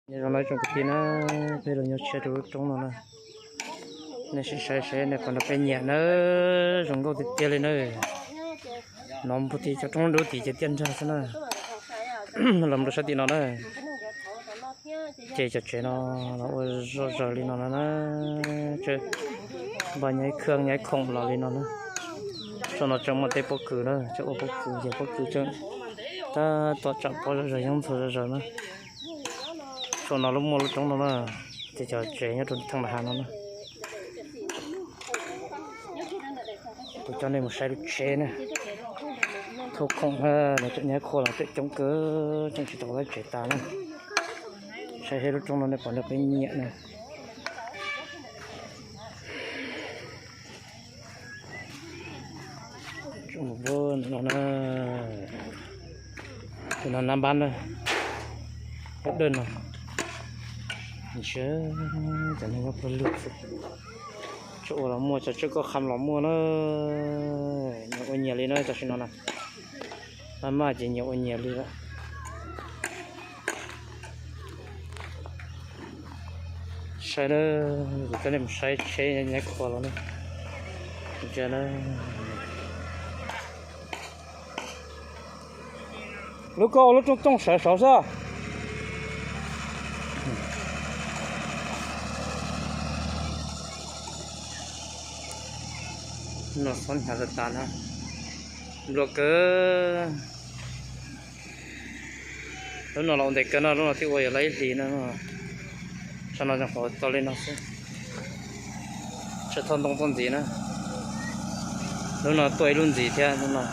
Nyob zoo na tsoom kwv tij na, peb los nyob tshiab rau lub roob no na. Nej sim saib seb nej puas nrog peb nyiam na, zoo nkauj tiag tiag li na. No puag tim cov roob dub tim ces tiaj nrag xwb na. Los rau sab tim no na, ces cov tsev no los ua zoj zaws li no no na. Npaj nyaib khab nyaib khoom los li no na. Saum no tseem muaj tej pob kws na, tseem ua pob kws ces pob kws tseem tab tom tsam pob zoj zaws, yeej ntxhua zoj zaws na. Saum no lub muaj lub roob no na, ces cov tsev nyob rau thaj nram hav no na. Kuv coj nej mus saib lub tsheb na. Thauj khoom na, nws tseem nyaib khua los tseem coob kawg, tseem tsis tau lawb tsev tas na. Saib seb lub roob no nej puas nrog peb nyiam na. Tus no nab npab na, lub dej no. Ntshe cov neeg nyob pawg lug xwb. Tseem ua los muaj, cov tswj koj kham los muaj na. Nyias ua nyias li na tam sim no na. Maj maj ces nyias ua nyias li lawm. Saib na, kuv coj nej mus saib tsheb nyaib khua los na. Ntsia na. Lub koj ua lub rooj tooj sawv saud xwb. No xob hnyav tas tas na. Nplua kawg. Lub no los ua ntev kawg no, lub no twb ua yuav luag ib hlis no. Tsam no tseem qhuav tau li no xwb. Tsam thauj ntoo tuaj ntxiv na. Lub no tuaj ib lub ntxiv thiab lub no.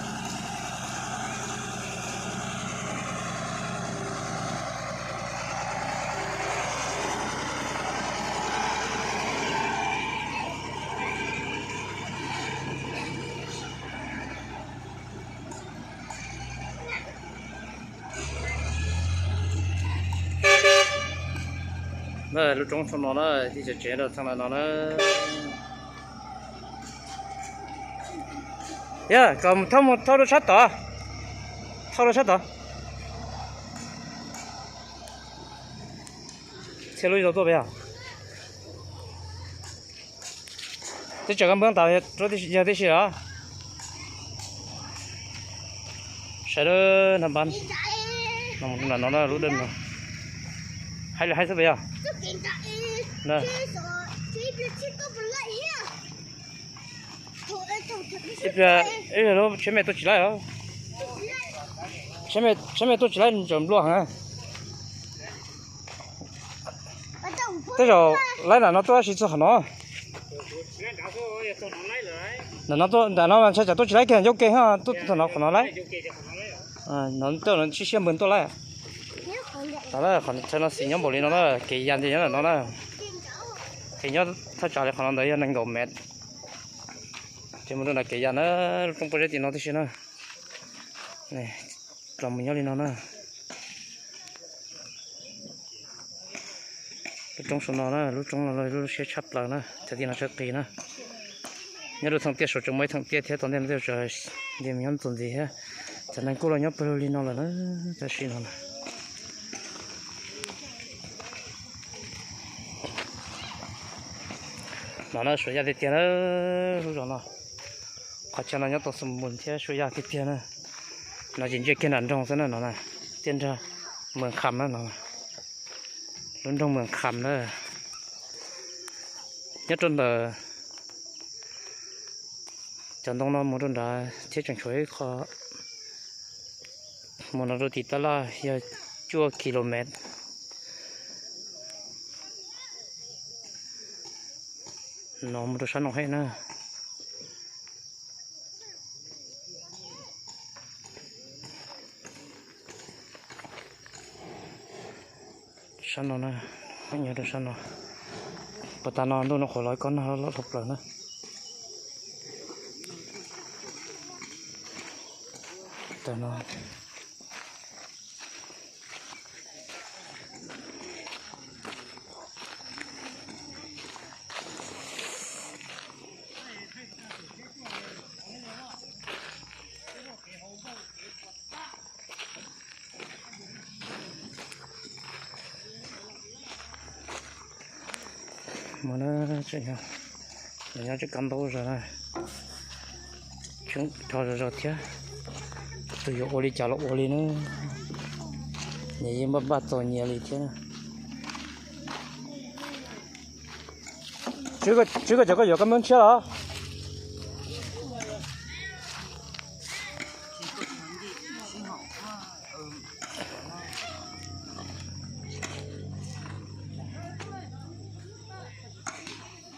Na lub roob saum no na, tib cov tsev rau txheej lawm no na. Yog kom thauj mus thauj rau sab tod, thauj rau sab tod. Txhia lub zos tuaj pem os. Twb tseem kab npab tas yog tib si los. Saib na, npab no, lub dej no. Haib li haib xwb pem yog. Ib pliag, ib pliag lub tsheb me tuaj tsis laib os. Tsheb me tuaj tsis laib, tseem nplua heev. Tej zaum laib nram no tuaj tab sis txog qhov no. Nram no, nram no mas ntshai tsam tuaj tsis laib kiag, ncauj ke, tuaj txog no qhov no laib. No tej zaum sib siab npawg tuaj laib. Qhov no xis nyob npaum li no na, kev ya nti nyob ntawm no na. Kev nyob thaj tsam li qhov no ntawd yog nees nkaum mev. Ces mus rau nram kev ya na, lub roob pob zeb tim no tib si na. Los mus nyob li no na. Lub roob saum no na, lub roob no lub siab tshaj plaws na, txawm tim no tshaj qis na. Nyob rau theem tiaj saud tseem muaj ib theem tiaj thiab, tom ntej no tej zaum nce mus nyob ntxuag ntxiv thiab. Cov neeg kuj los nyob pawg lug li no lawm na, tam sim no na. No na, suav yaj tiag tiag na, lub zos no. Qhov chaw no nyob tau xus npus thiab suav yaj tiag tiag na. No ces ntsia kiag nram nroog xwb na no na. Tiaj nrag Mws Kham na no. Lub nroog Mws Kham na. Nyob rau ntawm cov ntoo no mus rau nrad thiab tseem tshuav ib qho mus no rau tim tab laj yog cuaj kilomev. No mus rau sab no hej na. Sab no na, nyob rau sab no. Puag ta no ntuj no qhuav los kob nag loj hlob plaws na. Tam no Mus na, tseem nyob, nyob tseem kab ntaub zog na, tseem rog zog zog thiab. Tus yuav ua li cas los ua li na, nyias yeej npaj npaj txog nyias li thiab. Tswv, koj cov koj yuav koj muab tshiab los?